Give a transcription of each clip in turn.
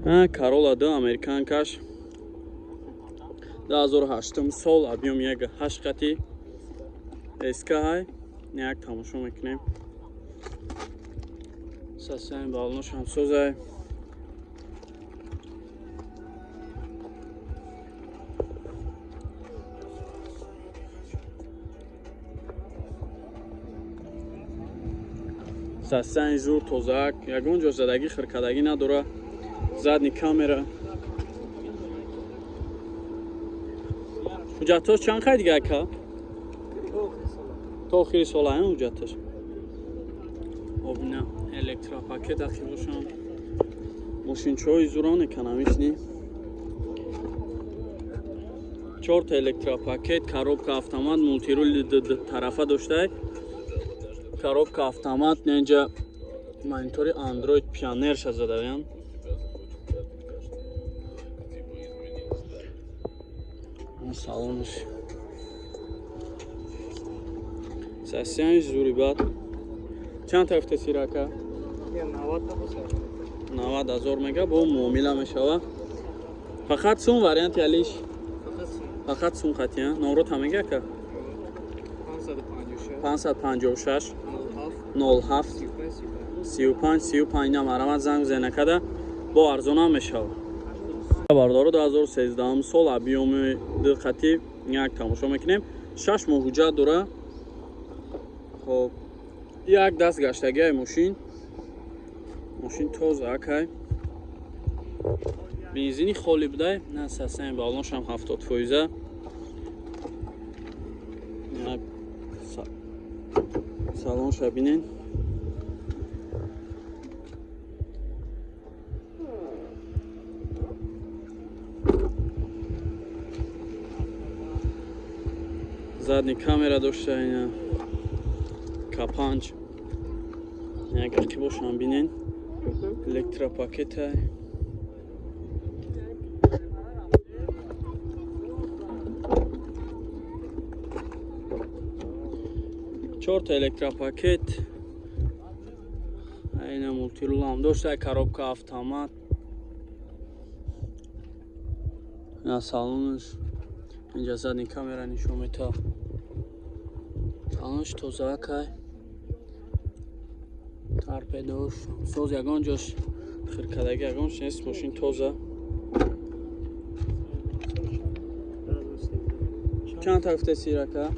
Corolla 2 американкаш 2008 сол объем 1.8 қати СК ҳай. Як тамошо мекунем. Сасаин балонош ҳам созай. Сасаин зур тозаак, ягон ҷо задагӣ хиркадагӣ надора. Задний камера. Ҳуҷҷатҳош чанд қай дига ака? То охири сола ҳам ҳуҷҷаташ. Обина электропакет ахибошам. Мошинчаҳои зурон экономични. 4 электропакет, коробка автомат, мултирул тарафа доштай. Коробка автомат, инҷа монитори Android Pioneer ша задавян. Салонаш. Сасияни зури бад. Чанд та гуфтаси рака? 90 ҳазор мега бо муомила мешава. Фақат сум варианти алиш? Фақат сум қатия. Номро та мега ака? 556 07 35 35 намарамат занг зенакада бо арзонам мешава. Бародаро 2013 сол объёми ду қати як тамошо мекунем. 6 моҳ ҳуҷҷат дора. Хоб як даст гаштагиай мошин. Мошин тоза акай. Бензини холи будай. На сасаин балоншам 70%. Салонша бинен. Задний камера дошта ина К5. Як ақибошам бинен. Электропакета. Чорта электропакет. Айна мултирулам дошта, коробка автомат. На салонаш инҷа задний камера нишон мета. Салонаш тоза акай. Торпедош соз ягон ҷош хиркадаги ягонш нест, мошин тоза. Чанд та гуфтаси рака?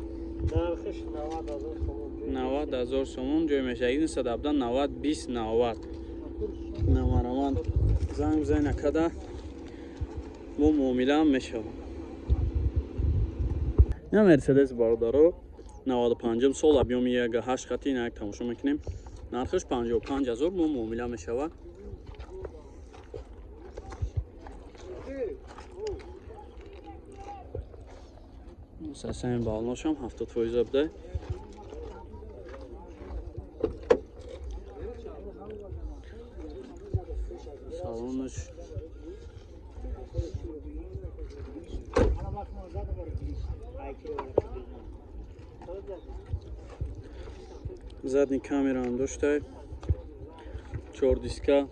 Нархиш 90 ҳазор сомон. 90 ҳазор сомон ҷой мешавад. 917 90 20 90. Намараман занг бизанед акада бо муомилаам мешавад. Ина Мерседес бародаро 95 сол объёми 1.8 қати ина як тамошо мекунем. Нархиш 55 ҳазор бо муомила мешавад. Сасаин балоношам 70% будай. Салонаш задний камера ҳам доштай. 4 диска.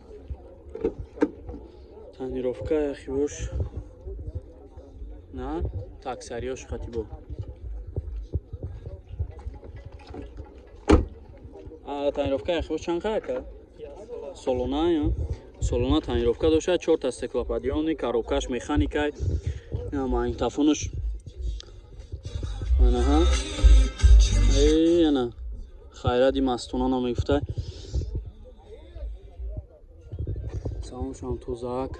Тонировка яхибош. На, таксариёш хатибо. Тонировка яхибош чанд қай ака? Солона, я? Солона тонировка дошта, 4 та стеклоподъёмник, коробкаш механикай. Магнитофонаш. Анаҳа. Эй, ана. Хайради мастона намегуфтай. Салоншам тозаак.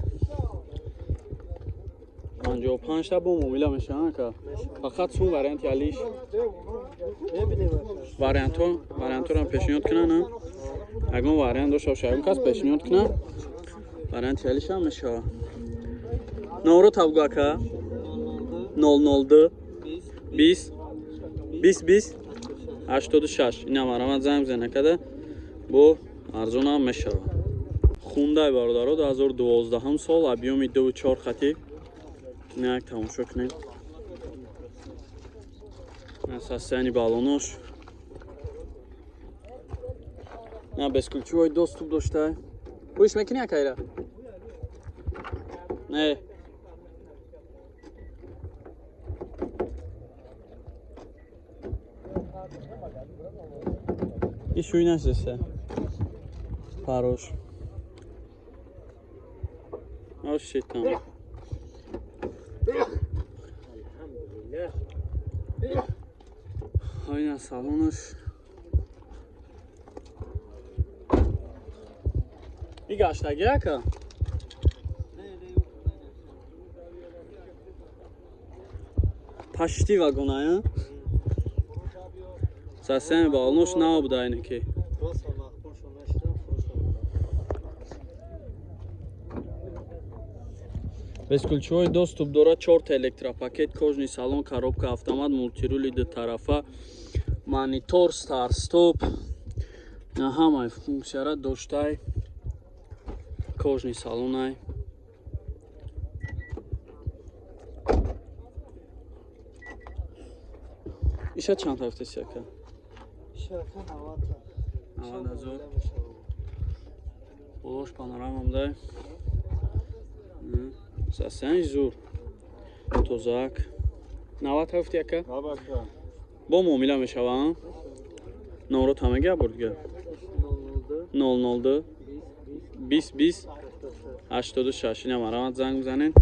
55 та бо муомила мешаванд ака. Фақат сум варианти алиш. Вариантҳоро пешниҳод кунанд, а? Ягон вариант дошта бошад, ягон кас пешниҳод кунад, варианти алишам мешавад. Номро табгу ака? 002 20 20 20 86. Ина марамат занг бизанед акада бо арзонам мешавад. Хундай бародаро 2012 сол объёми 2.4 хати. Як тамошо кунем. Состояние балонош. На бесключевой доступ доштай. Гӯш мекунӣ акайра? Не. И шӯй нашиста. Парош. Ош там. Ина салонаш. И гаштаги ака? Пашти вагоная? Сасен балнош нав буда инаки. Бесключевой доступ дорад, 4 электропакет, кожный салон, коробка, автомат, мультирули дутарафа, монитор, старт-стоп. Ҳамаи функсияра доштай. Кожный салонай. Иша чанд ҳафтаси ака? Иша ака 90. 90 000. Болош панорамамдай. Сасани зур. Тозак. 90 ҳафти ака? Бо муомила мешава? Номрот ҳамаги бурдга? 002 20 20 86. Ина марамат занг бизанед.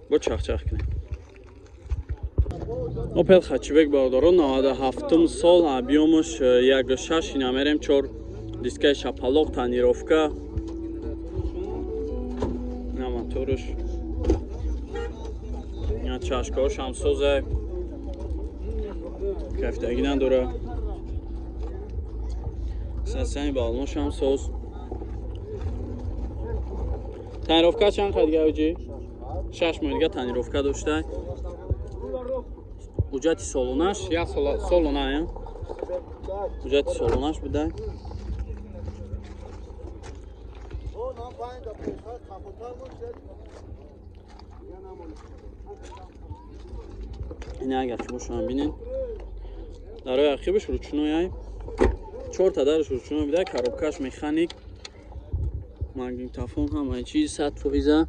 Бо чахчах кунед. Опел Хачибек бародарон 97 сол, объемаш 1.6, ина мерем 4 дискаи шапалоқ, тонировка. Ина моторш. Ина чашкаҳош ҳам соза. Кафтагӣ надора. Сасани балонош ҳам соз. Тонировка чанд қад гаоҷи? 6 моҳ дига тонировка дошта. Ҳуҷҷати солонаш, як солона, ҳуҷҷати солонаш буда. Ина агар ки бошам бинед. Дарои архиваш ручной, 4 та дараш ручной буда, коробкаш механик, магнитофон, ҳамаи чиз 100%,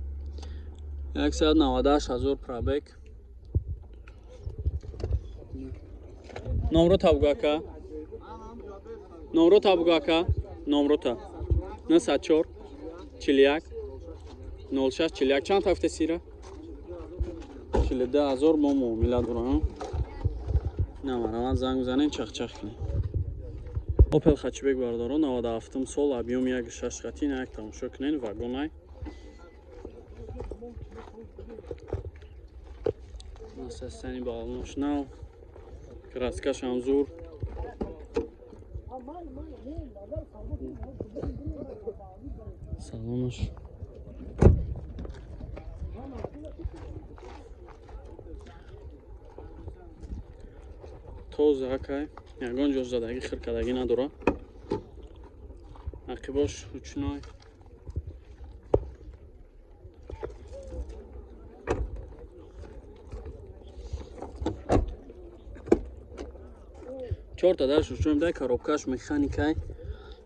198 000 пробег. Номрота бугу ака? Номрота бугу ака? Номрота 904 41 06 41. Чанд ҳафта сира? 42 000 мо муомила дорам. На марамат занг бизанем, чахчах кунем. Опел Хачибек бародарон 97 сол, объем 1.6 хати, на як тамошо кунен, вагонай. Насастани балонош нав. Краскаш ҳам зур. Салонаш. Тоза акай. Ягон ҷо задагӣ хиркадагӣ надора. Ақибош ручной. Чорта дарш ручной буда, коробкаш механикай.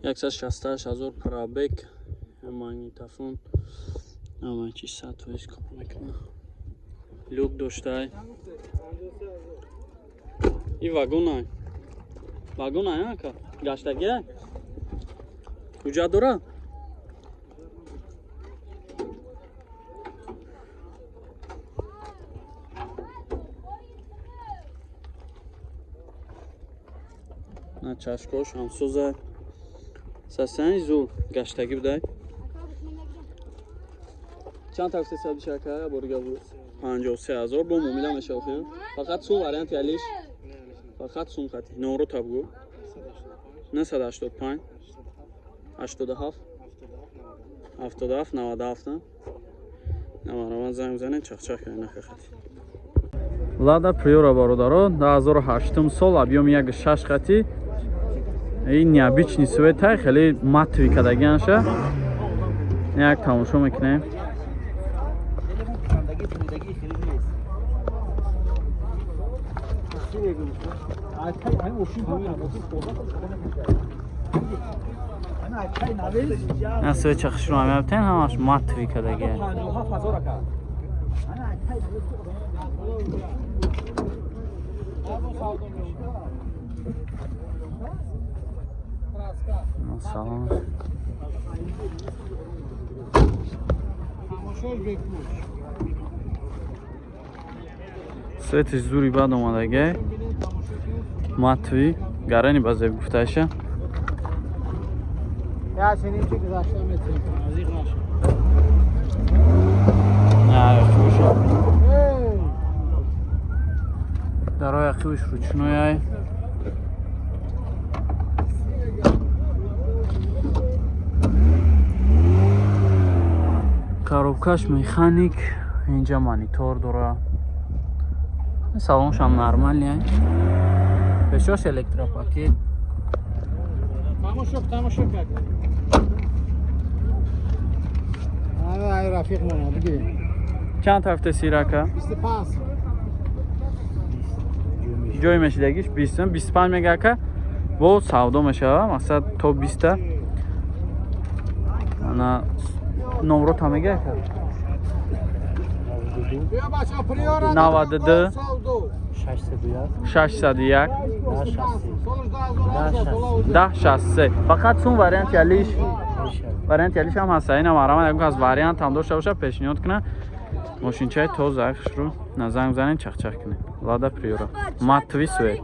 168 000 пробег, магнитофон, ҳамаи чиз 100% кор мекунад. Люк доштай. И вагонай. Вагонай ака? Гаштагия? Ҳуҷҷат дора? На чашкош ҳам соза. Сасани зур гаштагӣ будай. Чанд такси сабди шака борга буд? 53 000 бо муомила мешава хел. Фақат сум варианти алиш. Фақат сум хати. Номро табгу. 985 87 77 97. Намараман занг бизанед, чахчах кунед нахати. Лада Приора бародарон 2008 сол, объем 1.6 хати. Ин необычный цвет, хеле матовый кадагианша. Як тамошо мекунем. Ина свеча хушрӯ мебтен, ҳамаш матовый кадаги. 57 000, ака. Салом. Тамошош бепул. Светиш зури бад омадаги. Матовый, гарани ба зеб гуфташа. Я сенин чи гузашта метавонем. Азиқ наша. На, хубшо. Эй! Дарои ақибиш ручной ай. Коробкаш механик, инҷа монитор дора. Салоншам нормальный ай. Пешош электропакет. Тамошо, тамошо кард. Ай, рафиқ мона, бигир. Чанд ҳафта сирака? 25. Ҷой мешидагиш 20, 25 мега, ака, бо савдо мешава, мақсад то 20. Ана номрота мега, ака? Биё, бача, Приора. 92. Савдо. 601. 25. Солш 2008. 10 63. Фақат сум варианти алиш, варианти алиш ҳам ҳаста. Ина марамад, ягон кас вариант ҳам дошта боша, пешниҳод куна. Мошинчаи тоза, хушрӯ, на занг занен, чахчах кунед. Лада Приора, матовый свет.